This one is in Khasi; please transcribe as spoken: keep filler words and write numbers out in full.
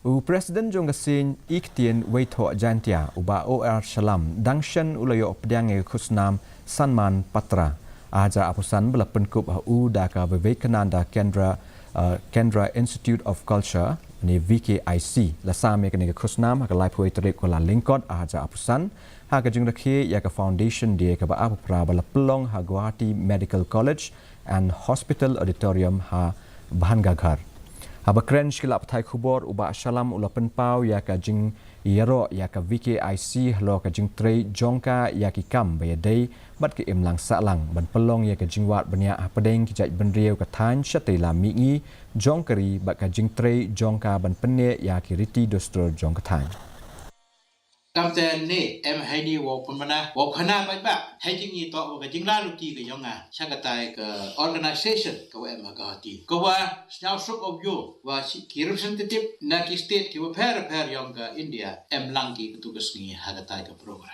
U President jong ka Seng Ikhtian Weithoh Jaintia, u Bah O R Shallam, dang shen u la ïoh pdiang ïa ka khusnam Sanman Patra ar hajar arphew san ba la pynkup ha u da ka Vivekananda Kendra, uh, Kendra Institute of Culture, ne V K I C. La sam ïa kane ka khusnam ha ka laiphew tarik u Kyllalyngkot ar hajar arphew san ha ka jingrakhe ïa ka Foundation Day kaba arphew phra ba la pynlong ha Guwahati Medical College and Hospital Auditorium ha Bhangaghar. Haba kren sha ki lad pathai khubor, u Bah Shallam u la pynpaw ïa ka jingïaroh ïa ka V K I C halor ka jingtrei jong ka ïa ki kam ba ïadei bad ka imlang sahlang, ban pynlong ïa ka jingwad bniah hapdeng ki jaitbynriew ka thaiñ shatei lam mihngi jong ka ri bad ka jingtrei jong ka ban pynneh ïa ki riti dustur jong ka thaiñ. Kamte ne em haini wow pynmana wow khana bad bak hei jingïatoh wa ka jinglaluti ka yong nga sha katai ka organization ka wa em ha Guwahati. Ka wa sñiaw suk of yo wa shi ki representative na ki state ki wa pher pher yong ka India em lang ki katu ka sngi ha katai ka program.